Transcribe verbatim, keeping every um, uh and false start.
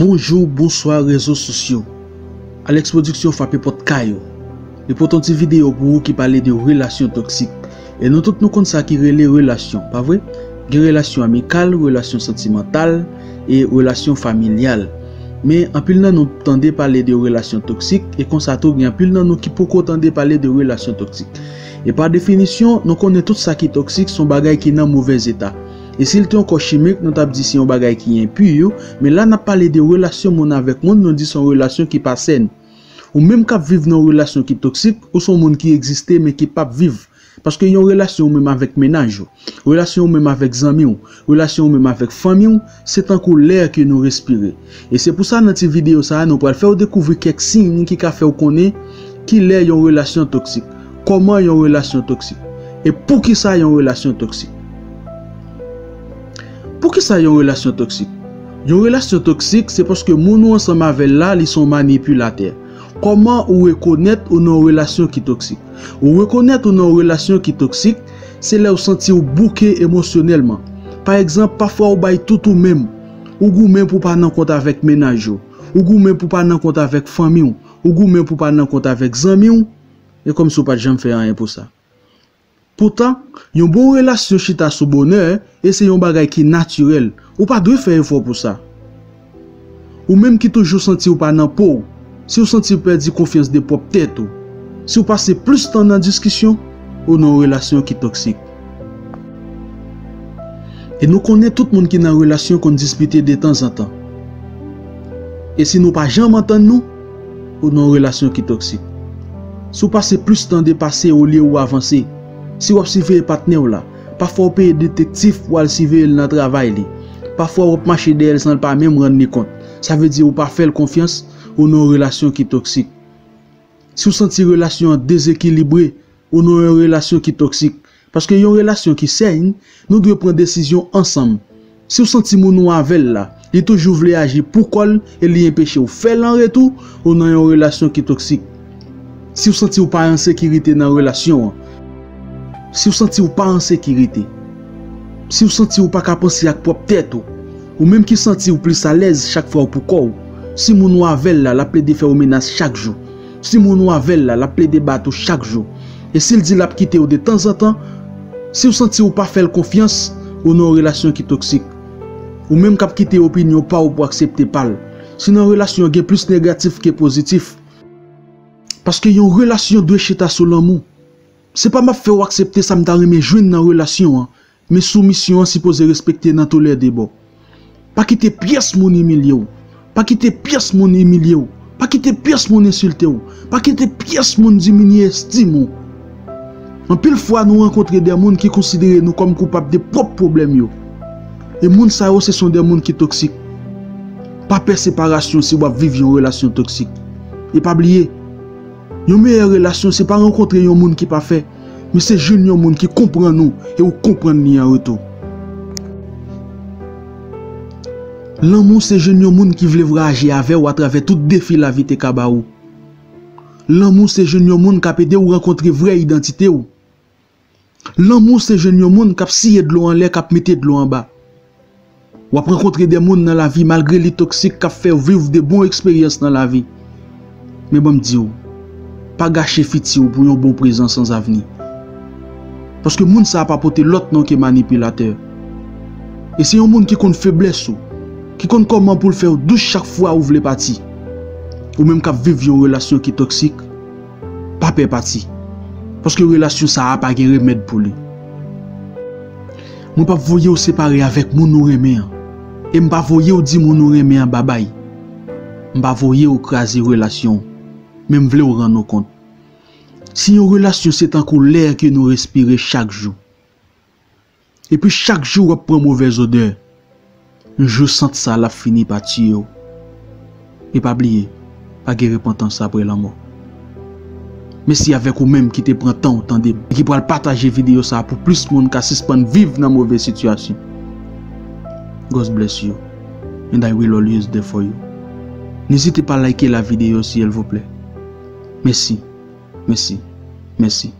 Bonjou, bonswa rezo sosyo. Alex Production frape pòt kay ou. Li pote yon ti videyo pou ou ki pale de relasyon toksik. E nou tout nou konn sa ki rele relasyon, pa vre? Gen relasyon amikal, relasyon santimantal e relasyon familyal. Men anpil nan nou tande pale de relasyon toksik e konsa tou gen anpil nan nou ki poko tande pale de relasyon toksik. E pa definisyon, nou konnen tout sa ki toksik se yon bagay ki nan movèz eta. E si l te yon kò chimik, nou t ap di se yon bagay ki enpi, men la n ap pale de relasyon moun avèk moun, nou di se yon relasyon ki pa sèn. Ou menm k ap viv nan yon relasyon ki toksik, ou se yon moun ki egziste men ki p ap viv. Paske yon relasyon ou menm avèk mennaj ou, relasyon ou menm avèk zanmi w, relasyon ou menm avèk fanmi w, se tankou lè ke nou respire. E se pou sa nan ti videyo sa a, nou pral fè w dekouvri kèk siy ki ka fè w konnen ki lè yon relasyon toksik, kòman yon relasyon toksik, e poukisa yon relasyon toksik. Poukisa yon relasyon toksik? Yon relasyon toksik, se paske moun ou ansanm avè l la, li se yon manipilatè. Kòman ou rekonèt ou nan yon relasyon ki toksik? Ou rekonèt ou nan yon relasyon ki toksik, se lè ou santi w bouke emosyonèlman. Pa egzanp, pafwa ou bay tout ou menm. Ou goumen pou w pa nan kont avèk mennaj ou. Ou goumen pou w pa nan kont avèk fanmi w. Ou goumen pou w pa nan kont avèk zanmi w. E kòmsi w pa t janm fè anyen pou sa. Poutan, yon bon relasyon chita sou bonè e se yon bagay ki natirèl. Ou pa dwe fè efò pou sa. Ou menm ki toujou santi w pa nan po w, si w santi w pèdi konfyans de pwòp tèt ou, si w pase plis tan nan diskisyon, ou nan yon relasyon ki toksik. E nou konnen tout moun ki nan relasyon konn dispite detanzantan. E si nou pa janm antann nou, ou nan yon relasyon ki toksik. Si w pase plis tan depase olye ou avanse, si w ap siveye patnè w la, pafwa w peye detektif pou al siveye l nan travay li, pafwa w ap mache dèyè l san l pa menm rann li kont, sa vle di ou pa fè l konfyans, ou nan yon relasyon ki toksik. Si w santi relasyon an dezekilibre, ou nan yon relasyon ki toksik. Paske yon relasyon ki sèn, nou dwe pran desizyon ansanm. Si w santi moun ou avè l la, li toujou vle aji pou kò l e li enpeche w fè l an retou, ou nan yon relasyon ki toksik. Si w santi w pa an sekirite nan relasyon an, si w santi w pa an sekirite, si w santi w pa ka panse ak pwòp tèt ou, ou menm ki santi w plis alèz chak fwa w pou kò w, si moun ou avè l la, l ap plede fè w menas chak jou, si moun ou avè l la, l ap plede bat ou chak jou, e si l di l ap kite w detanzantan, si w santi w pa fè l konfyans, ou nan yon relasyon ki toksik. Ou menm k ap kite opinyon pa w pou aksepte pa l. Si nan relasyon an gen plis negatif ke pozitif. Paske yon relasyon dwe chita sou lanmou. Se pa m ap fè w aksepte sa m ta renmen jwenn nan relasyon an, men soumisyon an sipoze respekte nan toulède bò. Pa kite pyès moun imilye w. Pa kite pyès moun imilye w. Pa kite pyès moun ensilte w. Pa kite pyès moun diminye estim ou. Anpil fwa nou rankontre de moun ki konsidere nou kòm koupab de pwòp pwoblèm yo. E moun sa yo se son de moun ki toksik. Pa pè separasyon si w ap viv yon relasyon toksik. E pa bliye, yon meyè relasyon se pa rankontre yon moun ki pafè, men se jwenn yon moun ki konprann ou e ou konprann li an retou. Lanmou se jwenn yon moun ki vle vwayaje avè w atravè tout defi lavi te ka ba ou. Lanmou se jwenn yon moun k ap ede w rankontre vrè idantite w. Lanmou se jwenn yon moun k ap siye dlo anlè, k ap mete dlo anba. W ap rankontre de moun nan lavi malgre li toksik k ap fè w viv de bon eksperyans nan lavi. Men ban m di w, pa gache fiti w pou yon bon prezan sanzavni. Paske moun sa a pa pote lòt non ke manipilatè. E se yon moun ki konn feblès ou, ki konn kòman pou l fè w dous chak fwa ou vle pati. Ou menm k ap viv yon relasyon ki toksik, pa pè pati. Paske relasyon sa a pa gen remèd pou li. Mwen p ap voye w separe avèk moun ou renmen an. E m pa voye w di moun ou renmen an babay. M pa voye w kraze relasyon w. Men m vle w rann ou kont. Si yon relasyon se tankou lè ke nou respire chak jou, epi chak jou w ap pran movèz odè, yon jou sant sa l ap fini pa tiye w. E pa bliye, pa gen repantans apre lanmò. Mèsi avèk ou menm ki te pran tan w tande m e ki pral pataje videyo sa a pou plis moun ka sispann viv nan move sitiyasyon. God bless you, and I will always there for you. N'ezite pa like la videyo silvouplè. Mèsi, mèsi, mèsi.